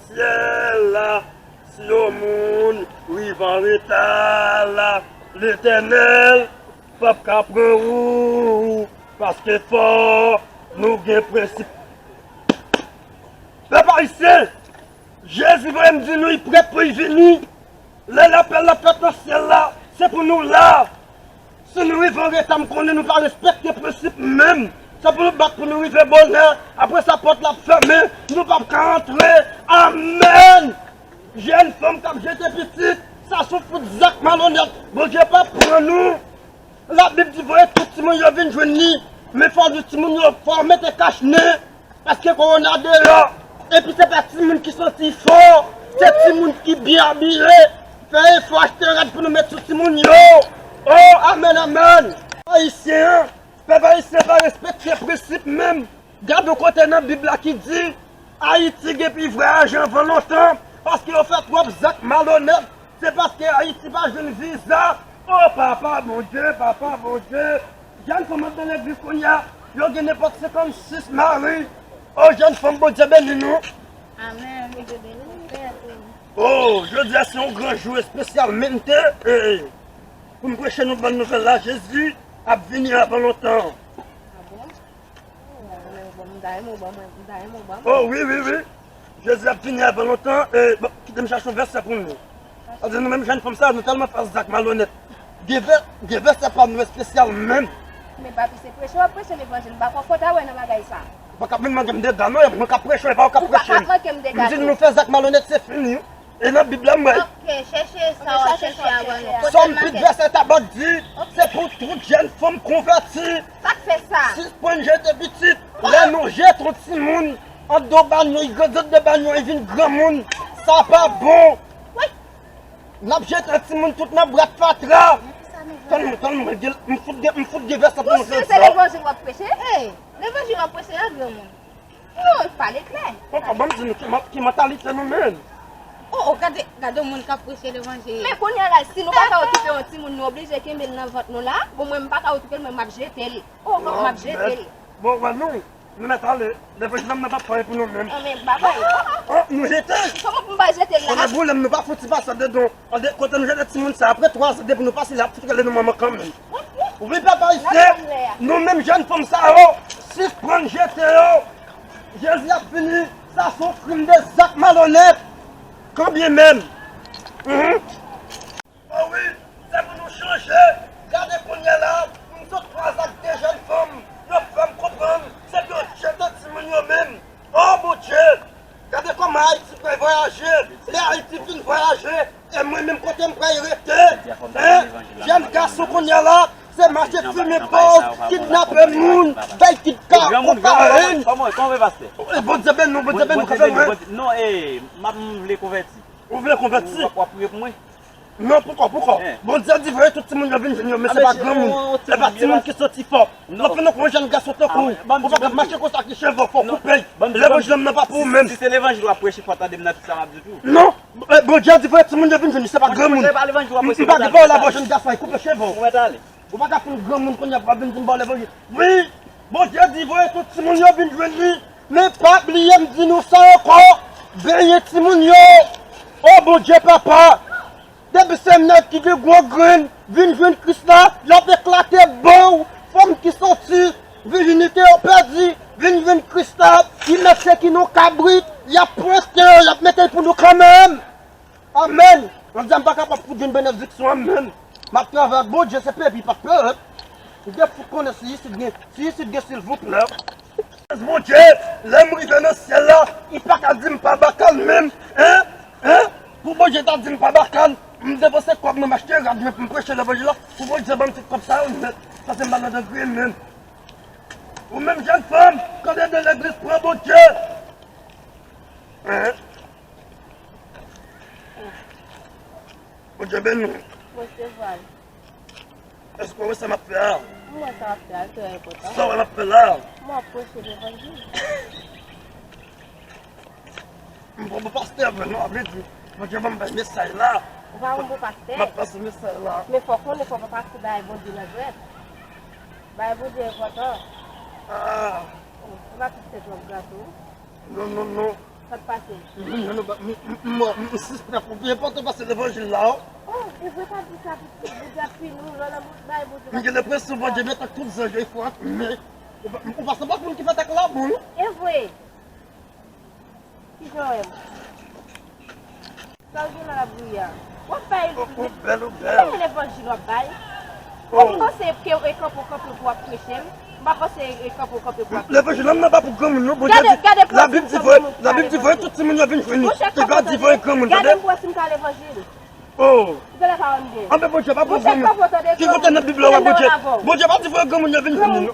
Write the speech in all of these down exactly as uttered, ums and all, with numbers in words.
Syèl la, si yon moun rive an reta la, Letènèl p ap ka pran ou, paske fò nou gen prensip. Pèp ayisyen, Jezi voye m di nou, li prèt pou l vini. Lè lapèl la fèt nan syèl la, se pou nou la. Si nou rive an reta, m konnen nou pa respekte prensip menm. Se pou nou bat pou nou rive bonè. Apre sa, pòt la ap fèmen, nou p ap ka antre. Amèn! Jèn fanm k ap jete pitit, sa se yon fout zak malonèt. Bondye p ap pran nou. Labib di, voye tout timoun yo vin jwenn li. Men fò nou timoun yo, fò yo mete kach nen. Paske kowona deyò. Epi se pa timoun ki santi fò. Se timoun ki byen abiye. Fè efò achte rad pou nou met sou timoun yo. Oh, amèn, amèn. Ayisyen an, pèp ayisyen pa respekte prensip menm. Gade yon kote nan Bib la ki di, Ayiti gen pi vrè ajan anvan lontan, paske yo fè twòp zak malonèt. Se paske Ayiti pa jwenn viza. O papa Bondye, papa Bondye. Jèn fanm ap nan legliz kounye a, yo gen nenpòt senkannsis mari. O jèn fanm, Bondye beni nou. Amèn. Bondye beni nou. O, jodi a se yon gran jou espesyalmente. E, e, pou m preche nou bòn nouvèl la, Jezi ap vini avan lontan. A bon? Oh, wi, wi, wi. Jezi ap vini avan lontan. E, bon, kite m chache yon vèsè pou nou. Sa di nou menm jèn fanm sa, nou tèlman fè zak malonèt. Gen vè-, gen vèsè pa nou espesyal menm. Men papi, se preche w ap preche levanjil. M pa kwè w ta wè nan bagay sa. Ou pa ka vin mande m dega non, e mwen k ap preche, e pa ou k ap preche. Ou pa ka mande m dega non. M di nou fè zak malonèt, se fini. E nan Bib la m wè. Ok, chèche sa w ap chèche a ban nou. Sòm Pit vèsè tabòt di, se pou tout jèn fanm konvèti. Sa k fè sa? Sispann jete pitit. Lè nou jete yon timoun anndan banyo, li grandi anndan banyo, li vin granmoun. Sa pa bon. Wi. N ap jete timoun tout nan bwat fatra. Tann mwen, tann mwen, gen, m fout gen, m fout gen vèsè pou nou fè sa. Ou si se levanjil w ap preche? Ey, levanjil w ap preche a, granmoun. Non, pale klè. Poko, ban m di nou ki man-, ki mantalite nou menm. Oh, oh, gade, gade yon moun k ap preche levanjil. Men kounye a la, si nou pa ka okipe yon timoun, nou oblije kenbe l nan vant nou la. Bon, mwen, m pa ka okipe l, mwen, m ap jete l. Oh, m ap jete l. Bon, wè nou, nou mèt ale. Levanjil la, m nan pa fè pou nou menm. Anmè, babay. Oh, nou jete l. Kòman pou m pa jete l la? Konnen boulèm nou pa fouti pase dedan. Kote nou jete timoun sa, apre twa zan depi nou pase la, ap fout rele nou manman kanmenm. Wi, papa, isi, nou menm jèn fanm sa yo, sispann jete yo. Jezi ap vini, sa se yon krim de zak malonèt. Kanbyen menm. Mhm. O wi, se pou nou chanje. Gade kounye a la, m sot kwaze ak de jèn fanm, yo fè m konprann, se pou yo jete timoun yo menm. O Bondye, gade kòman Ayiti pral vwayaje. Lè Ayiti fin vwayaje, e mwen menm kote m pral rete? Hein? Jèn gason kounye a la, se mache fimen pòz, kidnape moun, bay kidka, kokayin. Kòman, kòman, pastè? E Bondye beni nou, Bondye beni nou, Bondye beni nou. Non, e, m ap, m vle konvèti. Ou vle konvèti? W ap, w ap priye pou mwen? Non, poukò, poukò? Bondye di voye tout timoun yo vin jwenn yo, men se pa granmoun. E pa timoun ki santi fò. Mwen fè nou kon jèn gason tankou w. Ou pa ka mache konsa ki cheve w, fò w koupe l. Levanjil la nan pa pou ou menm. Si se levanjil w ap preche, fò w tande m nan tout sa m ap di tou. Non. Bondye di voye timoun yo vin jwenn li, se pa granmoun. M pa gen pawòl avè w jèn gason, koupe cheve w. Ou pa ka fin granmoun kounye a pou w ap vin di m ba w levanjil. Wi, Bondye di voye tout timoun yo vin jwenn li. Men pa bliye m di nou sa ankò, benyen timoun yo. O Bondye papa, depi se nèg ki gen gwo grenn vin jwenn Kris la, l ap eklate bò w. Fanm ki soti, vijinite yo pèdi, vin jwenn Kris la, ki mèt se ki non kabrit, y ap pwente yo, y ap mete l pou nou kanmenm. Amèn. Jodi a m pa kapab fout jwenn benediksyon an menm. M ap travay ak Bondye, se peyi pa pèp. Ou te fout konnen si isit gen, si isit gen silvouplè. Bondye, lè m rive nan syèl la, m pa ka di m pa baka l menm. Hein? Hein? Pou Bondye ta di m pa baka l, m depanse kòb nan m achte rad mwen pou m preche levanjil la. Pou Bondye ban m tout kòb sa yo nèt. Paske m pa nan dangre menm. Ou menm jèn fanm, k anndan legliz, pran Bondye. Hein? Bondye beni w. Resevwa l. Èske w wè sa m ap fè a? M wè sa w ap fè a, li trè enpòtan. Sa w wè m ap fè la? M ap preche levanjil. M pa bon pastè vre non, vle di, Bondye ban m bay mesaj la. Ou pa bon pastè? M ap pase mesaj la. Men fò w konnen, fò w pa pase bay Bondye nan dwèt. Bay Bondye enpòtan. Ah. Oh, ou pa kite twòp gato. Non, non, non. Sa k pase? M, m, m, m, m, m, m sispèk ou byen pòte pase levanjil la, o. Oh, e vre pa di sa, pitit. Bondye ap pini w, lè w nan bay Bondye. M gen lenpresyon Bondye met ak tout zanj yo, e fwa, men ou pa, ou pa sanble ak moun ki fèt ak labou, non? E vre. Kijan w wè m? Sa w gen la, Briya? W ap bay, ou, ou bèl, ou bèl. Ki levanjil w ap bay? Ou panse ke e kanpe w kanpe pou w ap preche m? M pa panse e kanpe w kanpe pou w ap preche m. Levanjil la, m nan pa pou granmoun, non. Bondye di, Labib di vre, Labib di vre, tout timoun yo vin jwenn li. Te ka di vre granmoun, tande? Gade m pou wè si m ka levanjil. Oh. Ou genlè pa wè m byen. Anben Bondye pa pou granmoun. Ki kote nan Bib la w wè Bondye? Bondye pa di vre granmoun yo vin jwenn li, non.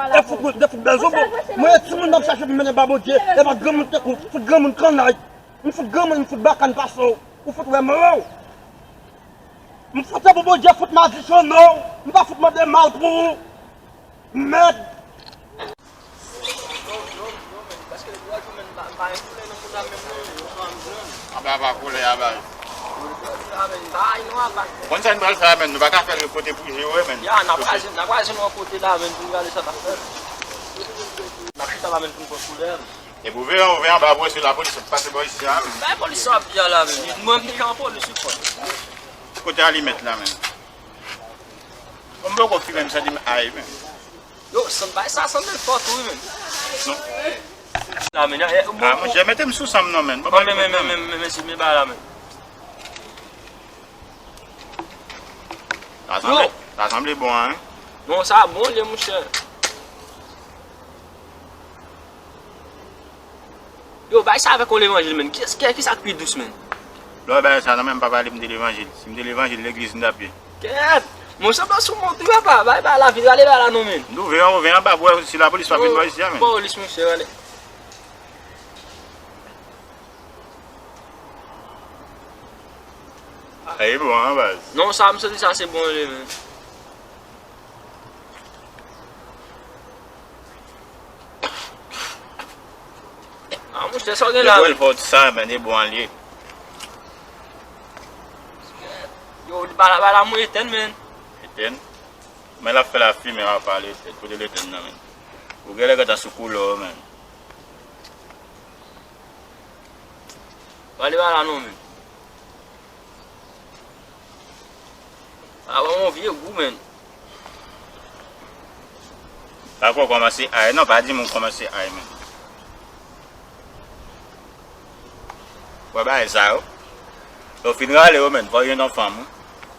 E fout, de fout bèl zo, bon. Mwen, e timoun m ap chache pou mennen ba Bondye. E pa granmoun tankou, fout granmoun kannay. M fout granmoun, m fout bakann pase w. Ou fout wè mò w. M fout se pou Bondye fout madichonnen w. M pa fout mande mal pou ou. Mèd. Anba pa koulè a bay. Konn sa n pral fè a, menn? Nou pa ka fè l kote pou jere, menn. Ya, n ap raze, n ap raze nou an kote la, menn, pou n gade sa n ap fè. N ap chita la, menn, pou n pran koulè a, menn. Epi w veye, w veye anba pou wè si lapolis ap pase bò isi a, menn. Bay polis sa ap di a la, menn. Mwen, m deja an polis, wi, frè. Kote alimèt la, menn? Bon, m poko fimen, m santi m ay, menn. Yo, santi bay sa sanble fò tou, wi, menn. Non. La, menn, e, e, ah, monchè, mete m sou san m non, menn. Bon, men, men, men, men, men, men, men, men, bay la, menn. Sa sanble, sa sanble bon, en. Non, sa bon, li, monchè. Yo, bay sa avèk yon levanjil, menn. Ki, ki, ki sa k pi dous, menn? Lè w bay sa nan men m, pa pale m de levanjil. Si m de levanjil, legliz m t ap ye. Kèt! Monchè, pa sou mont wi, papa. Bay, bay la vit, rale bay la non, menn. Nou ven, ou ven anba, bwè, si lapolis pa vin bò isi a, menn. Polis, monchè, rale. A, e bon, an baz. Non, sa, m santi sa, se bon, li, menn. Ah, monchè, sa w gen la, menn? Depi w fè w ti sa, menn, e bon an li ye. Yo, li pa la, pa la, mwen etèn, menn. Etèn? Men l ap fè la fimen, w ap pale etèn. Kote l etèn nan, menn? Ou genlè gentan sou koulè w, menn. Pale pa la non, menn. A, ban m yon vye gou, menn. Pa kwè w kòmanse ay, non, pa di m ou kòmanse ay, menn. Wè bagay sa yo. Lè w fin rale yo, menn, fò w jwenn yon fanm, wi.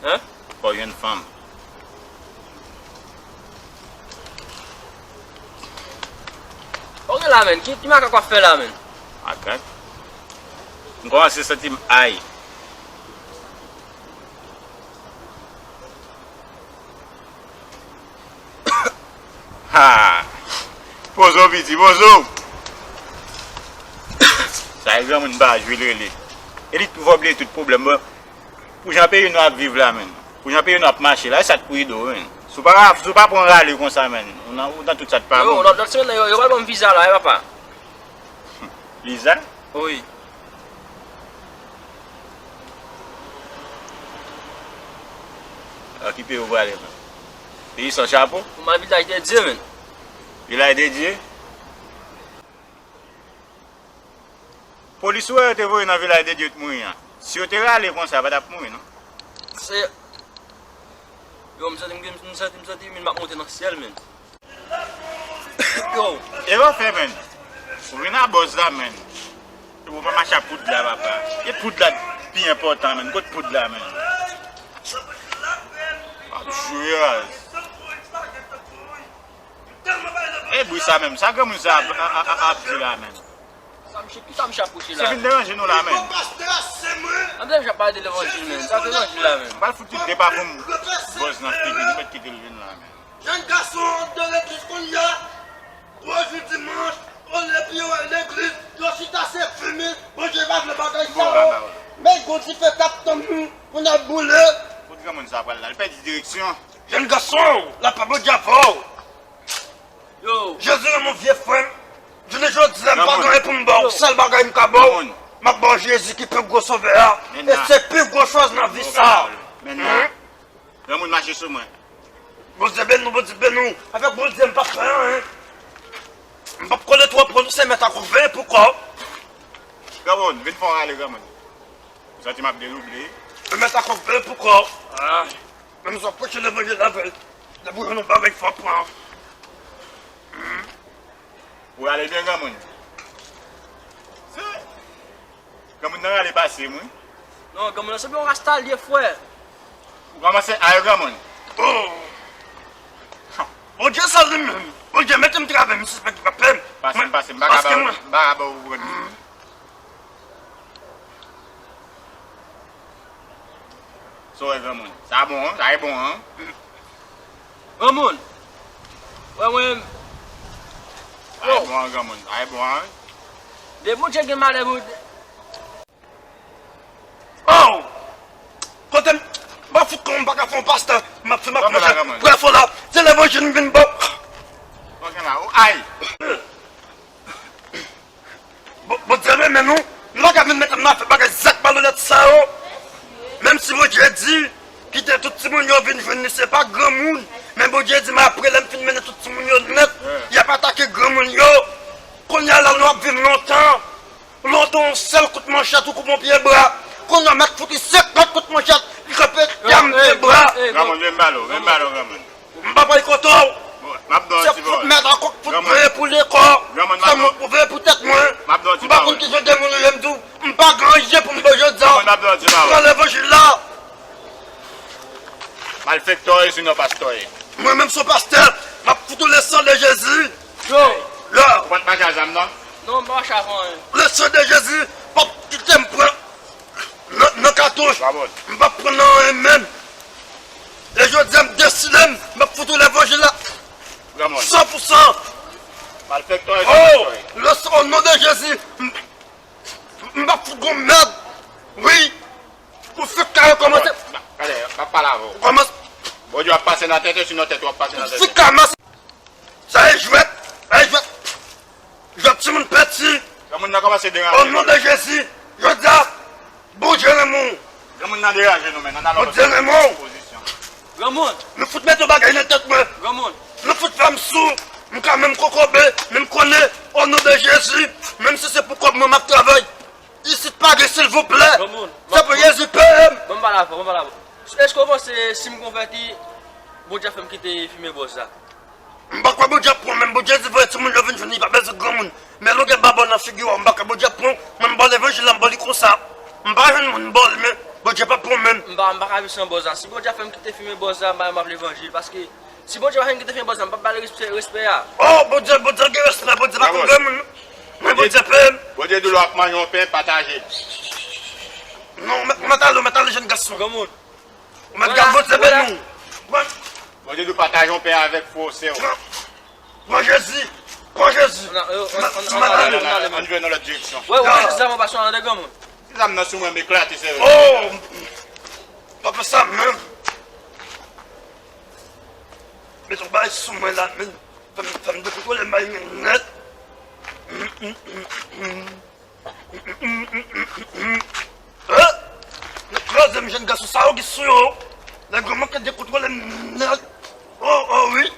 Hein? Fò w jwenn fanm. Sa w gen la, menn? Ki, ki makak w ap fè la, menn? Makak? M kòmanse santi m ay. Ha! Poze w, piti, poze w! Sa e granmoun pa jwe l rele. E li tou fò bliye tout pwoblèm. Bon, pou jan peyi nou ap viv la, menn. Pou jan peyi nou ap mache la, e sa k pou ede w, menn. Si w pa, si w pa pran rale konsa, menn, ou nan, ou nan tout sa k pa bon. Yo, lòt, lòt semèn nan, yo, yo pral ban m viza la, wi, papa. Viza? Wi. A ki peyi w prale, menn? Peyi san chapo? Pou m al Vilaj de Dye, menn. Vilaj de Dye? Polis ou wè yo te voye nan Vilaj de Dye t mouri an. Si yo te rale konsa, yo pa t ap mouri, non. Se, yo, m santi, m santi, m santi, m santi m ap monte nan syèl, menn. Yo. E w ap fè, menn. Ou vin a bòz la, menn. Ou pa mache a poud la, papa. E poud la pi enpòtan, menn. Kot poud la, menn? W ap jwe raz. E bri sa menm, sa granmoun sa ap, ap, ap, ap di la menm? Sa msye, ki sa msye ap preche la? Se vin deranje nou la menm. An deja pale de levanjil menm. Sa levanjil la menm. M pral fout li de bafon bòz nan figi, nou mèt kite l vin la menm. Jèn gason de legliz kounye a, gwo jou dimanch, olye pou yo al legliz, yo chita se fimen, Bondye pa vle bagay sa yo. Men gwo dife k ap tann nou pou n al boule. Kot granmoun sa pral la? Li pèdi direksyon. Jèn gason, lapè Bondye avè w. Yo. Jezi renmen w vye frè m. Jounen jodi a, m pa gen anyen pou m ba w. Sèl bagay m ka ba w, m ap ba w Jezi ki pi gwo sovè a. E se pi gwo chòz nan vi sa a. Granmoun mache sou mwen. Bondye beni w, Bondye beni w. Avèk Bondye, m p ap fè anyen. M p ap kole twòp, konnen se mèt ak ou veye pou kò w. Granmoun, vin fè w rale, granmoun. Ou santi m ap delonble? Ou mèt ak kòk vle pou kò. Ah. Menm si w ap preche levanjil avè l, depi w jwenn yon bagay fò pran. Ou rale byen, granmoun. Se Granmoun nan rale pase m, wi. Non, granmoun nan se yon rasta l ye, frè. Ou kòmanse ale, granmoun. Oh! Bondye sa li menm. Bondye mete m travay, m sispèk li p ap pè m. Pase m, pase m, m pa ka ba ou, m pa ka ba ou pran. Sa w wè, granmoun? Sa bon, an? Sa e bon, an? Granmoun, wè mwen. Sa e bon, an, granmoun? Sa e bon, an? De Bondye gen malè, moun. Oh! Kote m, m ap fout kòm m pa ka fè yon pastè, m ap fè m ap manje. Brèf la, se levanjil m vin ba w. Ay! Bon, Bondye renmen nou. M pa ka vin mete m nan afè bagay zak malonèt sa yo. Menm si Bondye di, kite tout timoun yo vin jwenn li, se pa granmoun. Men Bondye di m apre lè m fin mennen tout timoun yo nèt, y ap atake granmoun yo. Kounye a la nou ap viv lontan. Lontan yon sèl kout manchèt ou koupe yon pye bra. Kounye a m ap fout li senkant kout manchèt, li kanpe dam pye bra. Granmoun, vin balo, vin balo, granmoun. M pa pral kote w. Bon, m ap ba w ti pawòl. Se fout mèt ak kòk fout veye pou lekò. Granmoun, m ap ba w. Se mwen pou veye pou tèt mwen. M ap ba w ti pawòl. M pa konn ki jan de moun ou ye, m di w, m pa gen anyen pou m ba w jodi a. Granmoun, m ap ba w ti pawòl. Pran levanjil la. Malfektè w ye, sinon pastè w ye. Mwen menm se yon pastè, m ap fout ou le san de Jezi. Yo. Yo. Ou pa t mache a zam nan? Non, m pa mache avè anyen. Le san de Jezi p ap kite m pran nan, nan katouch. M p ap pran nan anyen menm. E jodi a m deside m, m ap fout ou levanjil la. San pou san. Malfektè, oh, le san, o non de Jezi, m, m p ap fout gon mèd. Wi. Ou fèk ka rekòmanse. Gade, m ap pale avè w. Kòmanse. Bondye w ap pase nan tèt yo, sinon tèt ou ap pase nan tèt yo. Ou fèk ka mase. Sa e jwèt, sa e jwèt. Jwèt timoun pèdi. Granmoun nan kòmanse deranje. O non de Jezi, jodi a, Bondye renmen w. Granmoun nan deranje nou, men nan alò. Bondye renmen w. Granmoun. Nou fout mete yon bagay nan tèt mwen. Granmoun. Nou fout fè m sou. M ka menm kokobe, men m konnen, o non de Jezi, menm si se pou kòb mwen m ap travay. Isit pa gen silvouplè. Granmoun. Se pou Jezi peye m. Ban m pale avè w, ban m pale avè w. Èske w panse si m konvèti, Bondye ap fè m kite fimen bòz la? M pa kwè Bondye ap pran w menm. Bondye di voye timoun yo vin jwenn li, pa bezwen granmoun. Men longè babò nan figi w, m pa kwè Bondye ap pran w. Mwen m ba w levanjil la, m ba w li konsa. M pa jwenn moun m ba w li, men Bondye p ap pran w menm. M pa, m pa ka viv san bòz la. Si Bondye ap fè m kite fimen bòz la, m pa, m ap levanjil. Paske si Bondye pa fè m kite fimen bòz la, m p ap ba l respè, respè a. Oh, Bondye, Bondye gen respè, Bondye pa konn granmoun. Men Bondye peye m. Bondye di w lè w ap manje yon pen, pataje l. Non, mèt, mèt ale, mèt ale, jèn gason. Granmoun. Ou mèt gade Bondye beni w. Pran. Bondye di w pataje yon pen avèk frè w, sè w. Pran. Pran Jezi. Pran Jezi. Ann, ann, ann, ann, ann, ann, ann jwe nan lòt direksyon. Wè, wè, Jezi, sa mwen pa sou ande granmoun. Ti zam nan sou mwen, m eklate sèvèl. Oh! Pa fè sa menm. Met yon bagay sou mwen la, men. Fè m, fè m dekontwole m bay men nèt. Eh! Nèg kraze m, jèn gason sa yo ki sou yo. Nèg yo manke dekontwole m nèt. Oh, oh, wi.